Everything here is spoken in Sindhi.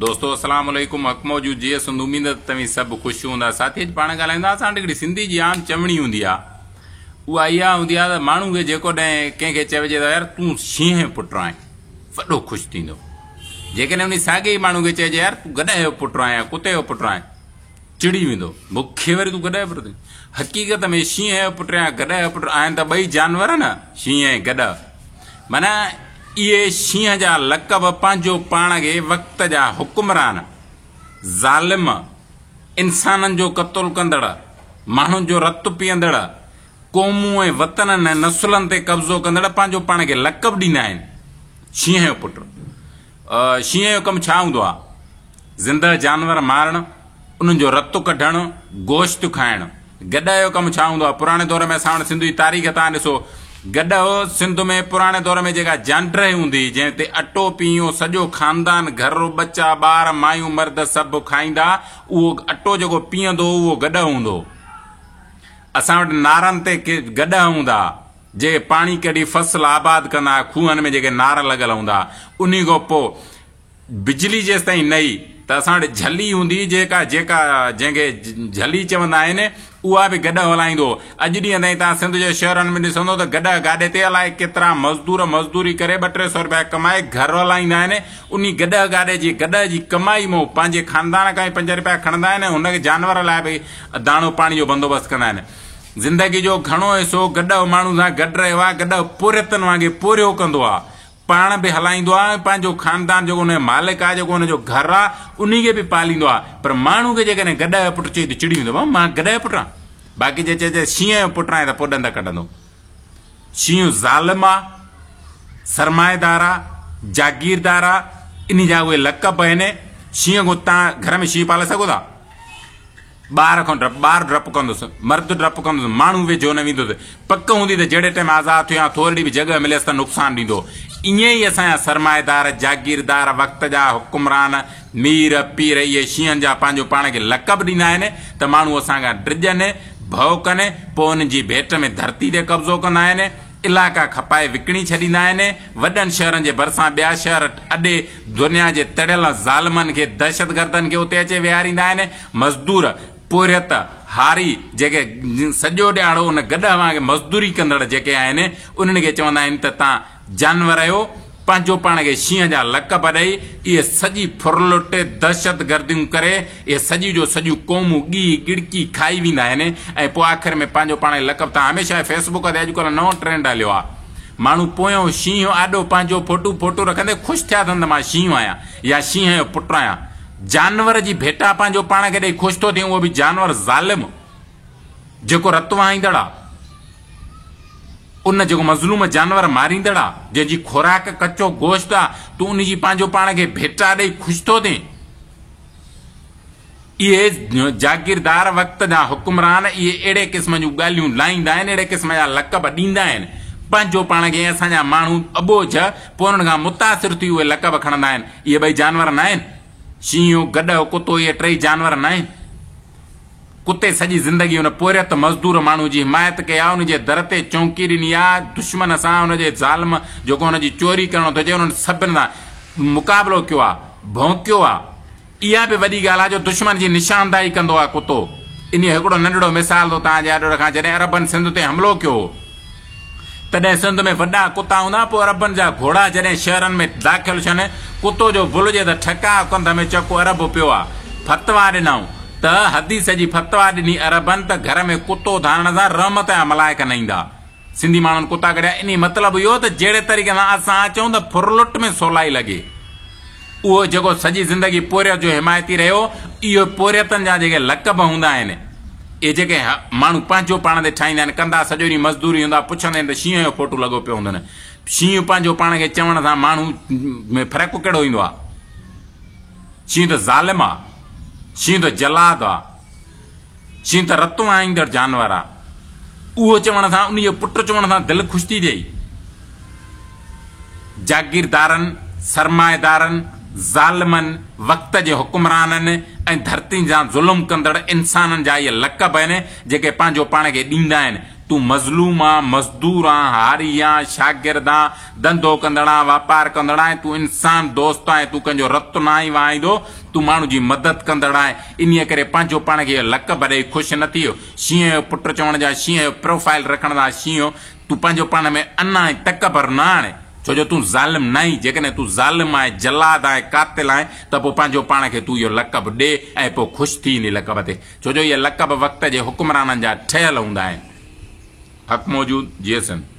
دوستو اسلام عليڪم حق موجود جيئي سنڌ اميد ته توهين سڀ خوش هوندا ساٿي اڄ پاڻ ڳالهائيندا اسان وٽ هڪڙي سنڌي جي عام چوڻي هوندي آ اها اها هوندي آ ته ماڻهو کي جيڪڏهن ڪنهن کي چئجي ته يار تون شينهن جو پٽ آهين وڏو خوش ٿيندو جيڪڏهن انهي ساڳي ئي ماڻهو کي چئجي يار تون گڏهه جو پٽ آهين يا ڪتي جو پٽ آهين چڙي ويندو مون کي وري تون گڏهه جو پٽ حقيقت ۾ شينهن جو پٽ يا گڏهه جو پٽ آهن ته ٻئي جانور نه شينهن ۽ گڏهه معنيٰ اهي شينهن جا لقب پنهنجو پاڻ کي وقت جا حڪمران، ظالم، انسانن جو قتل ڪندڙ، ماڻهن جو رت پيئندڙ، قومون ۽ وطنن ۽ نسلن تي قبضو ڪندڙ پنهنجو پاڻ کي لقب ڏيندا آهن. شينهن جو پٽ. شينهن جو ڪم ڇا هوندو آهي؟ زنده جانور مارڻ، انهن جو رت ڪڍڻ، گوشت کائڻ. گڏهه جو ڪم ڇا هوندو آهي؟ پراڻي دور ۾ اسان وٽ سنڌ جي تاريخ تان ڏسو، گڏهه سنڌ ۾ پراڻي دور ۾ جيڪا جانڊرهه هوندي هئي، جنهن تي اٽو پيهيون سڄو خاندان، گهر، ٻچا، ٻار، مايون، مرد سڀ کائيندا، اهو اٽو جيڪو پيهندو هو، اهو گڏهه هوندو هو. اسان وٽ نارن تي گڏهه هوندا ها، جيڪي پاڻي ڪڍي فصل آباد ڪندا ها، کوهن ۾ جيڪي نار لڳل هوندا ها، انهي کان پوء بجلي جيستائين نه ئي ته اسان وٽ جهلي هوندي هئي جيڪا جيڪا جنهن کي جهلي چوندا آهن اها به گڏهه هلائيندو هو. اڄ ڏينهن تائين توهان سنڌ جي شهرن ۾ ڏسندو ته گڏهه گاڏي تي الائي ڪيترا مزدور مزدوري ڪري ٻه ٽي سئو رپيا ڪمائي گهر هلائيندا آهن. انهي گڏهه گاڏي جي گڏهه جي ڪمائي مان پنهنجي خاندان کان ئي پنج رپيا کڻندا آهن ۽ هن کي جانور لاء به داڻو پاڻي جو بندوبست ڪندا آهن. زندگي جو گهڻو حصو گڏهه ماڻهو سان گڏ رهيو آهي. گڏهه پورهيتن وانگي پورهيو ڪندو آهي. پاڻ به هلائيندو آهي ۽ پنهنجو خاندان جيڪو ان جو مالڪ آهي جيڪو ان جو گهر آهي انهي کي به پاليندو آهي پر ماڻهو کي جيڪڏهن گڏهه جو پٽ چئي ته چڙي ويندو بابا مان گڏهه جو پٽ آهيان باقي جي چئجي شينهن جو پٽ آهيان ته پوء ڏند ڪڍندو شينهن ظالم آهي سرمائيدار آهي جاگيردار آهي انهي جا اهي لقب آهن شينهن کان تان گهر ۾ شينهن پالي سگهو ٿا ٻار کان ڊپ، ٻار ڊپ ڪندس، مرد ڊپ ڪندس، ماڻهو ويجهو نه ويندس. پڪ هوندي ته جهڙي ٽيم آزاد ٿيو يا ٿورڙي به جڳهه مليس ته نقصان ڏيندو. ائين ئي اسان جا سرمائيدار، جاگيردار، وقت جا حڪمران، مير، پير اهي شينهن جا پنهنجو پاڻ کي لقب ڏيندا آهن ته ماڻهو اسان کان ڊڄن، ڀؤ ڪن، پوء انهن جي ڀيٽ ۾ ڌرتي تي قبضو ڪندا آهن. علائقا کپائي وڪڻي ڇڏيندا آهن، وڏن شهرن جي ڀرسان ٻيا شهر اڏي دنيا جي تڙيل ظالمن کي دهشتگردن کي اتي اچي ويهاريندا آهن، مزدور، پورهيت، هاري جيڪي سڄو ڏهاڙو ان گڏهه وانگي مزدوري ڪندڙ جيڪي آهن انهن کي چوندا آهن ته تان جانور آهيو، پنهنجو پاڻ کي شينهن جا لقب ڏئي اهي سڄي ڦرلٽ، دهشتگرديون ڪري اهي سڄي جو سڄيون قومون ڳيهي ڳڙڪي کائي ويندا آهن ۽ پوء آخر ۾ پنهنجو پاڻ کي لقب تان هميشه فيس بڪ تي اڄڪلهه نئون ٽرينڊ هليو آهي ماڻهو پويون شينهن آڏو پنهنجو فوٽو فوٽو رکندي خوش ٿيا اٿن ته مان شينهن آهيان يا شينهن جو پٽ آهيان جانور جي ڀيٽا پنهنجو پاڻ کي ڏئي خوش ٿو ٿئي اهو به جانور ظالم جيڪو رت وهائيندڙ آهي. ان جيڪو مظلوم جانور ماريندڙ آ، جنهن جي خوراڪ ڪچو گوشت آ، تون ان جي پنهنجو پاڻ کي ڀيٽا ڏئي خوش ٿو ٿين؟ اهي جاگيردار وقت جا حڪمران اهي اهڙي قسم جون ڳالهيون لائيندا آهن، اهڙي قسم جا لقب ڏيندا آهن پنهنجو پاڻ کي ۽ اسان جا ماڻهو اٻوجهه پوء انهن کان متاثر ٿي اهي لقب کڻندا آهن. اهي ٻئي جانور ناهن؟ شينهن، گڏهه، ڪتو اهي ٽئي جانور ناهن؟ ڪتي سڄي زندگي ان پورهيت مزدور ماڻهو جي حمايت ڪئي آ، ان جي در تي چونڪي ڏني آ، دشمن سان ان جي ظالم جيڪو ان جي چوري ڪرڻ ٿو چاهي انهن سڀن سان مقابلو ڪيو آ، ڀونڪيو آ. اها به وڏي ڳالهه آ جو دشمن جي نشانداهي ڪندو آ ڪتو. انهيء هڪڙو ننڍڙو مثال ٿو توهان جي آڏو رکان، جڏهن عربن سنڌ تي حملو ڪيو هو، تڏهن سنڌ ۾ وڏا ڪتا هوندا، پوء عربن جا گهوڙا جڏهن شهرن ۾ داخل ٿين، ڪتو جو ڀلجي ته ٺڪاء ڪنڌ ۾ چڪو عرب پيو آ. فتويٰ ڏنائون ته حديث جي فتويٰ ڏني عربن ته گهر ۾ ڪتو ڌارڻ سان رحمت جا ملائڪ نه ايندا. سنڌي ماڻهن ڪتا ڪڍيا. انهي مطلب اهو ته جهڙي طريقي سان اسان اچون ته ڦرلٽ ۾ سولائي لڳي. اهو جيڪو سڄي زندگي پورهيت جو حمايتي رهيو، اهي پورهيتن جا جيڪي لقب هوندا آهن، اهي جيڪي ماڻهو پنهنجو پاڻ تي ٺاهيندا آهن، ڪندا سڄو ڏينهن مزدوري هوندا، پڇندا آهن ته شينهن جو فوٽو لڳو پيو هوندن. شينهن پنهنجو پاڻ کي چوڻ سان ماڻهو ۾ فرق ڪهڙو ايندو آهي؟ شينهن ته ظالم آهي، شينهن ته جلاد آهي. شينهن ته رت وهائيندڙ جانور آ. اهو چوڻ سان انهي جو پٽ چوڻ سان دل خوش ٿي ٿئي. جاگيردارن، سرمائيدارن، ظالمن، وقت جي حڪمرانن ۽ ڌرتين سان ظلم ڪندڙ انسانن جا اهي لقب آهن جيڪي پنهنجو پاڻ کي ڏيندا آهن. تون مظلوم آن، مزدور آن، هاري آن، شاگرد آن، ڌنڌو ڪندڙ آن، واپار ڪندڙ آهين، تون انسان دوست آهين، تون ڪنهن جو رت ناهين وهائيندو، تون ماڻهو جي مدد ڪندڙ آهين، انهيء ڪري پنهنجو پاڻ کي اهو لقب ڏئي خوش نه ٿيء. شينهن جو پٽ چوڻ جا شينهن جو پروفائيل رکڻ سان شينهن تون پنهنجو پاڻ ۾ انا ۽ تڪبر نه آڻ، ڇو جو تون ظالم ناهين، جيڪڏهن تون ظالم آهين، جلاد آهين، قاتل آهين ته پوء پنهنجو پاڻ کي تون اهو لقب ڏي ۽ پوء خوش ٿي انهي لقب تي، ڇو جو اهي لقب وقت جي حڪمرانن جا ٺهيل هوندا آهن. حق موجود، جيئي سنڌ.